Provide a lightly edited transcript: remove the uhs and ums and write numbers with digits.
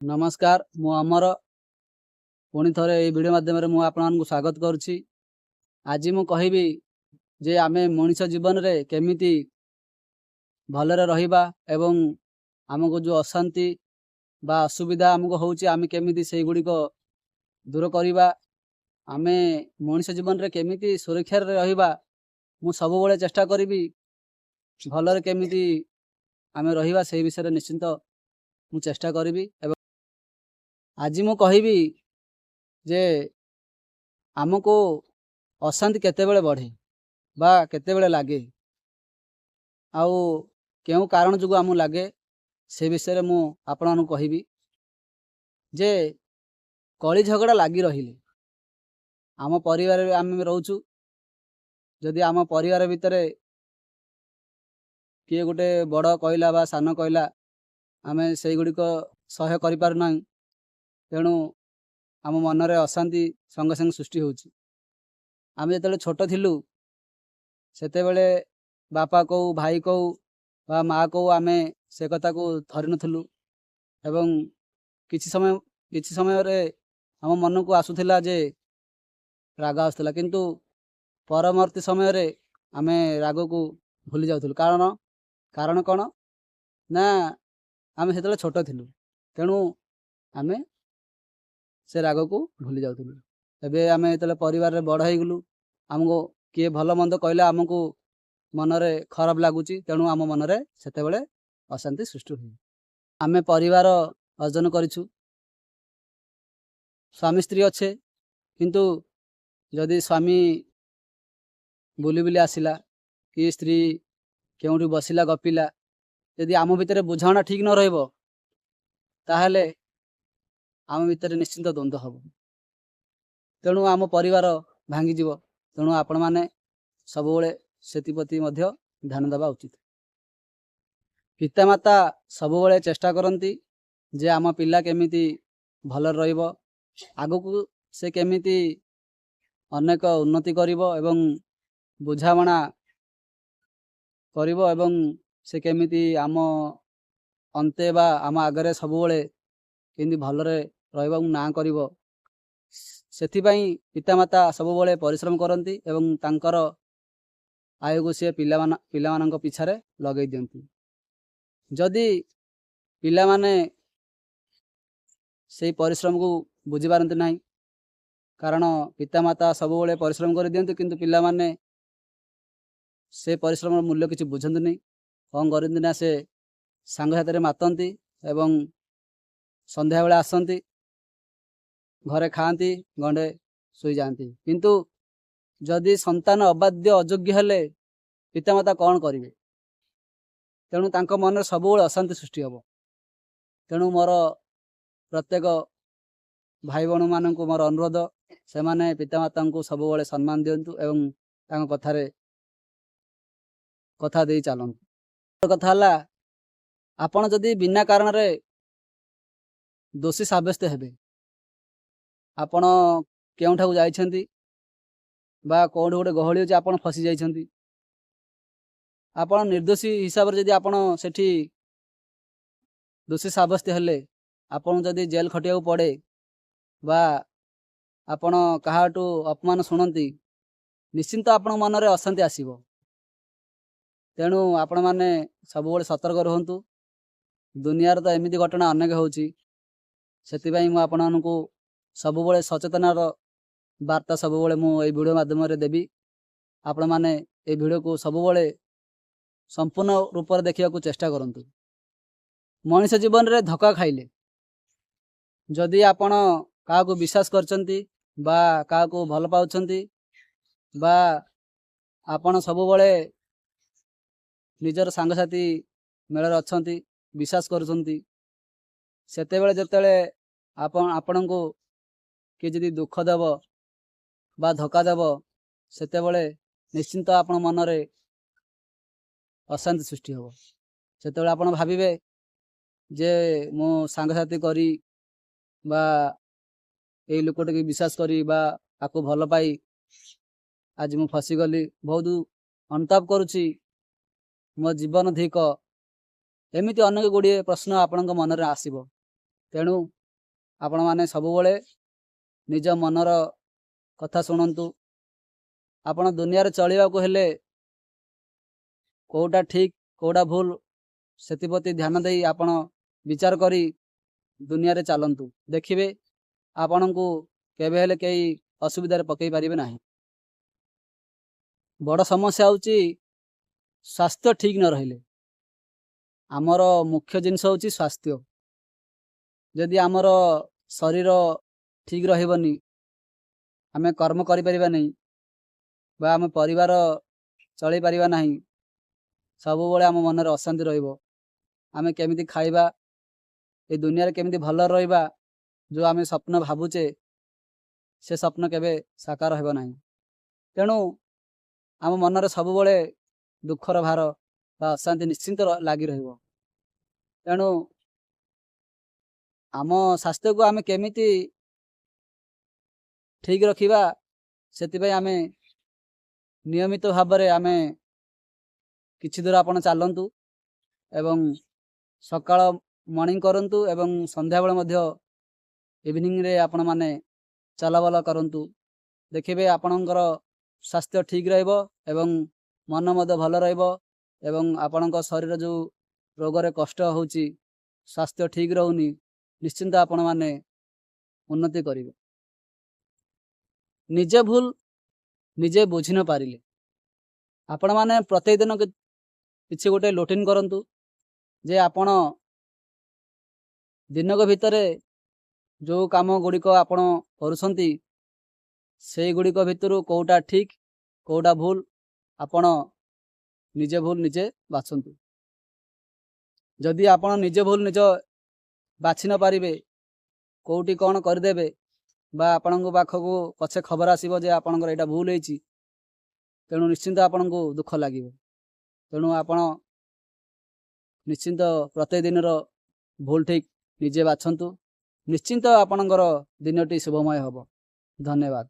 ନମସ୍କାର, ମୁଁ ଅମର। ପୁଣି ଥରେ ଏଇ ଭିଡ଼ିଓ ମାଧ୍ୟମରେ ମୁଁ ଆପଣମାନଙ୍କୁ ସ୍ୱାଗତ କରୁଛି। ଆଜି ମୁଁ କହିବି ଯେ ଆମେ ମଣିଷ ଜୀବନରେ କେମିତି ଭଲରେ ରହିବା ଏବଂ ଆମକୁ ଯେଉଁ ଅଶାନ୍ତି ବା ଅସୁବିଧା ଆମକୁ ହେଉଛି, ଆମେ କେମିତି ସେଇଗୁଡ଼ିକ ଦୂର କରିବା, ଆମେ ମଣିଷ ଜୀବନରେ କେମିତି ସୁରକ୍ଷାରେ ରହିବା। ମୁଁ ସବୁବେଳେ ଚେଷ୍ଟା କରିବି ଭଲରେ କେମିତି ଆମେ ରହିବା, ସେଇ ବିଷୟରେ ନିଶ୍ଚିନ୍ତ ମୁଁ ଚେଷ୍ଟା କରିବି। ଏବଂ ଆଜି ମୁଁ କହିବି ଯେ ଆମକୁ ଅଶାନ୍ତି କେତେବେଳେ ବଢ଼େ ବା କେତେବେଳେ ଲାଗେ ଆଉ କେଉଁ କାରଣ ଯୋଗୁଁ ଆମକୁ ଲାଗେ, ସେ ବିଷୟରେ ମୁଁ ଆପଣମାନଙ୍କୁ କହିବି ଯେ କଳି ଝଗଡ଼ା ଲାଗି ରହିଲେ, ଆମ ପରିବାରରେ ଆମେ ରହୁଛୁ, ଯଦି ଆମ ପରିବାର ଭିତରେ କିଏ ଗୋଟେ ବଡ଼ କହିଲା ବା ସାନ କହିଲା, ଆମେ ସେଇଗୁଡ଼ିକ ସହ୍ୟ କରିପାରୁନାହିଁ। ତେଣୁ ଆମ ମନରେ ଅଶାନ୍ତି ସଙ୍ଗେ ସଙ୍ଗେ ସୃଷ୍ଟି ହେଉଛି। ଆମେ ଯେତେବେଳେ ଛୋଟ ଥିଲୁ, ସେତେବେଳେ ବାପା କହୁ, ଭାଇ କହୁ ବା ମା କହୁ, ଆମେ ସେ କଥାକୁ ଧରିନଥିଲୁ ଏବଂ କିଛି ସମୟରେ ଆମ ମନକୁ ଆସୁଥିଲା ଯେ ରାଗ ଆସୁଥିଲା, କିନ୍ତୁ ପରବର୍ତ୍ତୀ ସମୟରେ ଆମେ ରାଗକୁ ଭୁଲି ଯାଉଥିଲୁ। କାରଣ କ'ଣ ନା ଆମେ ସେତେବେଳେ ଛୋଟ ଥିଲୁ, ତେଣୁ ଆମେ ସେ ରାଗକୁ ଭୁଲି ଯାଉଥିଲୁ। ଏବେ ଆମେ ଯେତେବେଳେ ପରିବାରରେ ବଡ଼ ହେଇଗଲୁ, ଆମକୁ କିଏ ଭଲ ମନ୍ଦ କହିଲେ ଆମକୁ ମନରେ ଖରାପ ଲାଗୁଛି। ତେଣୁ ଆମ ମନରେ ସେତେବେଳେ ଅଶାନ୍ତି ସୃଷ୍ଟି ହୁଏ। ଆମେ ପରିବାର ଅର୍ଜନ କରିଛୁ, ସ୍ୱାମୀ ସ୍ତ୍ରୀ ଅଛେ, କିନ୍ତୁ ଯଦି ସ୍ୱାମୀ ବୁଲି ବୁଲି ଆସିଲା କି ସ୍ତ୍ରୀ କେଉଁଠି ବସିଲା, ଗପିଲା, ଯଦି ଆମ ଭିତରେ ବୁଝାମଣା ଠିକ୍ ନ ରହିବ, ତାହେଲେ ଆମ ଭିତରେ ନିଶ୍ଚିନ୍ତ ଦ୍ୱନ୍ଦ୍ୱ ହେବ। ତେଣୁ ଆମ ପରିବାର ଭାଙ୍ଗିଯିବ। ତେଣୁ ଆପଣମାନେ ସବୁବେଳେ ସେଥିପ୍ରତି ମଧ୍ୟ ଧ୍ୟାନ ଦେବା ଉଚିତ। ପିତାମାତା ସବୁବେଳେ ଚେଷ୍ଟା କରନ୍ତି ଯେ ଆମ ପିଲା କେମିତି ଭଲରେ ରହିବ, ଆଗକୁ ସେ କେମିତି ଅନେକ ଉନ୍ନତି କରିବ ଏବଂ ବୁଝାମଣା କରିବ ଏବଂ ସେ କେମିତି ଆମ ଅନ୍ତେ ବା ଆମ ଆଗରେ ସବୁବେଳେ କେମିତି ଭଲରେ ରହିବ ଏବଂ ନାଁ କରିବ। ସେଥିପାଇଁ ପିତାମାତା ସବୁବେଳେ ପରିଶ୍ରମ କରନ୍ତି ଏବଂ ତାଙ୍କର ଆୟକୁ ସିଏ ପିଲାମାନଙ୍କ ପିଛାରେ ଲଗାଇ ଦିଅନ୍ତି। ଯଦି ପିଲାମାନେ ସେଇ ପରିଶ୍ରମକୁ ବୁଝିପାରନ୍ତି ନାହିଁ, କାରଣ ପିତାମାତା ସବୁବେଳେ ପରିଶ୍ରମ କରିଦିଅନ୍ତି, କିନ୍ତୁ ପିଲାମାନେ ସେ ପରିଶ୍ରମର ମୂଲ୍ୟ କିଛି ବୁଝନ୍ତିନି। କ'ଣ କରନ୍ତି ନା ସେ ସାଙ୍ଗସାଥିରେ ମାତନ୍ତି ଏବଂ ସନ୍ଧ୍ୟାବେଳେ ଆସନ୍ତି, ଘରେ ଖାଆନ୍ତି, ଗଣ୍ଡେ ଶୋଇଯାଆନ୍ତି। କିନ୍ତୁ ଯଦି ସନ୍ତାନ ଅବାଧ୍ୟ ଅଯୋଗ୍ୟ ହେଲେ ପିତାମାତା କ'ଣ କରିବେ? ତେଣୁ ତାଙ୍କ ମନରେ ସବୁବେଳେ ଅଶାନ୍ତି ସୃଷ୍ଟି ହେବ। ତେଣୁ ମୋର ପ୍ରତ୍ୟେକ ଭାଇ ଭଉଣୀମାନଙ୍କୁ ମୋର ଅନୁରୋଧ, ସେମାନେ ପିତାମାତାଙ୍କୁ ସବୁବେଳେ ସମ୍ମାନ ଦିଅନ୍ତୁ ଏବଂ ତାଙ୍କ କଥାରେ କଥା ଦେଇ ଚାଲନ୍ତୁ। କଥା ହେଲା, ଆପଣ ଯଦି ବିନା କାରଣରେ ଦୋଷୀ ସାବ୍ୟସ୍ତ ହେବେ, ଆପଣ କେଉଁଠାକୁ ଯାଇଛନ୍ତି ବା କେଉଁଠି ଗୋଟେ ଗହଳି ଅଛି, ଆପଣ ଫସି ଯାଇଛନ୍ତି, ଆପଣ ନିର୍ଦ୍ଦୋଷୀ ହିସାବରେ ଯଦି ଆପଣ ସେଠି ଦୋଷୀ ସାବ୍ୟସ୍ତ ହେଲେ, ଆପଣଙ୍କୁ ଯଦି ଜେଲ୍ ଖଟିବାକୁ ପଡ଼େ ବା ଆପଣ କାହାଠୁ ଅପମାନ ଶୁଣନ୍ତି, ନିଶ୍ଚିନ୍ତ ଆପଣଙ୍କ ମନରେ ଅଶାନ୍ତି ଆସିବ। ତେଣୁ ଆପଣମାନେ ସବୁବେଳେ ସତର୍କ ରୁହନ୍ତୁ। ଦୁନିଆରେ ତ ଏମିତି ଘଟଣା ଅନେକ ହେଉଛି। ସେଥିପାଇଁ ମୁଁ ଆପଣମାନଙ୍କୁ ସବୁବେଳେ ସଚେତନର ବାର୍ତ୍ତା ସବୁବେଳେ ମୁଁ ଏଇ ଭିଡ଼ିଓ ମାଧ୍ୟମରେ ଦେବି। ଆପଣମାନେ ଏଇ ଭିଡ଼ିଓକୁ ସବୁବେଳେ ସମ୍ପୂର୍ଣ୍ଣ ରୂପରେ ଦେଖିବାକୁ ଚେଷ୍ଟା କରନ୍ତୁ। ମଣିଷ ଜୀବନରେ ଧୋକା ଖାଇଲେ, ଯଦି ଆପଣ କାହାକୁ ବିଶ୍ୱାସ କରିଛନ୍ତି ବା କାହାକୁ ଭଲ ପାଉଛନ୍ତି ବା ଆପଣ ସବୁବେଳେ ନିଜର ସାଙ୍ଗସାଥି ମେଳରେ ଅଛନ୍ତି, ବିଶ୍ୱାସ କରୁଛନ୍ତି, ସେତେବେଳେ ଯେତେବେଳେ ଆପଣଙ୍କୁ କିଏ ଯଦି ଦୁଃଖ ଦେବ ବା ଧୋକା ଦେବ, ସେତେବେଳେ ନିଶ୍ଚିନ୍ତ ଆପଣ ମନରେ ଅଶାନ୍ତି ସୃଷ୍ଟି ହେବ। ସେତେବେଳେ ଆପଣ ଭାବିବେ ଯେ ମୁଁ ସାଙ୍ଗସାଥି କରି ବା ଏଇ ଲୋକଟିକୁ ବିଶ୍ୱାସ କରି ବା ଆକୁ ଭଲ ପାଇ ଆଜି ମୁଁ ଫସିଗଲି, ବହୁତ ଅନୁତାପ କରୁଛି, ମୋ ଜୀବନ ଧିକ। ଏମିତି ଅନେକ ଗୁଡ଼ିଏ ପ୍ରଶ୍ନ ଆପଣଙ୍କ ମନରେ ଆସିବ। ତେଣୁ ଆପଣମାନେ ସବୁବେଳେ ନିଜ ମନର କଥା ଶୁଣନ୍ତୁ। ଆପଣ ଦୁନିଆରେ ଚଳିବାକୁ ହେଲେ କେଉଁଟା ଠିକ୍, କେଉଁଟା ଭୁଲ, ସେଥିପ୍ରତି ଧ୍ୟାନ ଦେଇ ଆପଣ ବିଚାର କରି ଦୁନିଆରେ ଚାଲନ୍ତୁ। ଦେଖିବେ, ଆପଣଙ୍କୁ କେବେ ହେଲେ କେହି ଅସୁବିଧାରେ ପକାଇ ପାରିବେ ନାହିଁ। ବଡ଼ ସମସ୍ୟା ହେଉଛି ସ୍ୱାସ୍ଥ୍ୟ ଠିକ୍ ନ ରହିଲେ। ଆମର ମୁଖ୍ୟ ଜିନିଷ ହେଉଛି ସ୍ୱାସ୍ଥ୍ୟ। ଯଦି ଆମର ଶରୀର ଠିକ୍ ରହିବନି, ଆମେ କର୍ମ କରିପାରିବା ନାହିଁ ବା ଆମ ପରିବାର ଚଳେଇ ପାରିବା ନାହିଁ। ସବୁବେଳେ ଆମ ମନରେ ଅଶାନ୍ତି ରହିବ। ଆମେ କେମିତି ଖାଇବା, ଏ ଦୁନିଆରେ କେମିତି ଭଲରେ ରହିବା, ଯେଉଁ ଆମେ ସ୍ୱପ୍ନ ଭାବୁଛେ, ସେ ସ୍ୱପ୍ନ କେବେ ସାକାର ହେବ ନାହିଁ। ତେଣୁ ଆମ ମନରେ ସବୁବେଳେ ଦୁଃଖର ଭାର ବା ଅଶାନ୍ତି ନିଶ୍ଚିନ୍ତ ଲାଗି ରହିବ। ତେଣୁ ଆମ ସ୍ୱାସ୍ଥ୍ୟକୁ ଆମେ କେମିତି ଠିକ୍ ରଖିବା, ସେଥିପାଇଁ ଆମେ ନିୟମିତ ଭାବରେ ଆମେ କିଛି ଦୂର ଆପଣ ଚାଲନ୍ତୁ ଏବଂ ସକାଳ ମର୍ଣ୍ଣିଂ କରନ୍ତୁ ଏବଂ ସନ୍ଧ୍ୟାବେଳେ ମଧ୍ୟ ଇଭିନିଂରେ ଆପଣମାନେ ଚଲାବୁଲା କରନ୍ତୁ। ଦେଖିବେ, ଆପଣଙ୍କର ସ୍ୱାସ୍ଥ୍ୟ ଠିକ୍ ରହିବ ଏବଂ ମନ ମଧ୍ୟ ଭଲ ରହିବ ଏବଂ ଆପଣଙ୍କ ଶରୀର ଯେଉଁ ରୋଗରେ କଷ୍ଟ ହେଉଛି, ସ୍ୱାସ୍ଥ୍ୟ ଠିକ୍ ରହୁନି, ନିଶ୍ଚିନ୍ତ ଆପଣମାନେ ଉନ୍ନତି କରିବେ। ନିଜେ ଭୁଲ ନିଜେ ବୁଝି ନ ପାରିଲେ, ଆପଣମାନେ ପ୍ରତ୍ୟେକ ଦିନ କିଛି ଗୋଟେ ରୁଟିନ୍ କରନ୍ତୁ ଯେ ଆପଣ ଦିନକ ଭିତରେ ଯେଉଁ କାମ ଗୁଡ଼ିକ ଆପଣ କରୁଛନ୍ତି, ସେଇଗୁଡ଼ିକ ଭିତରୁ କେଉଁଟା ଠିକ୍, କେଉଁଟା ଭୁଲ, ଆପଣ ନିଜେ ଭୁଲ ନିଜେ ବାଛନ୍ତୁ। ଯଦି ଆପଣ ନିଜେ ଭୁଲ ନିଜ ବାଛି ନ ପାରିବେ, କେଉଁଠି କ'ଣ କରିଦେବେ ବା ଆପଣଙ୍କ ପାଖକୁ ପଛେ ଖବର ଆସିବ ଯେ ଆପଣଙ୍କର ଏଇଟା ଭୁଲ ହେଇଛି, ତେଣୁ ନିଶ୍ଚିନ୍ତ ଆପଣଙ୍କୁ ଦୁଃଖ ଲାଗିବ। ତେଣୁ ଆପଣ ନିଶ୍ଚିନ୍ତ ପ୍ରତ୍ୟେକ ଦିନର ଭୁଲ ଠିକ୍ ନିଜେ ବାଛନ୍ତୁ। ନିଶ୍ଚିନ୍ତ ଆପଣଙ୍କର ଦିନଟି ଶୁଭମୟ ହେବ। ଧନ୍ୟବାଦ।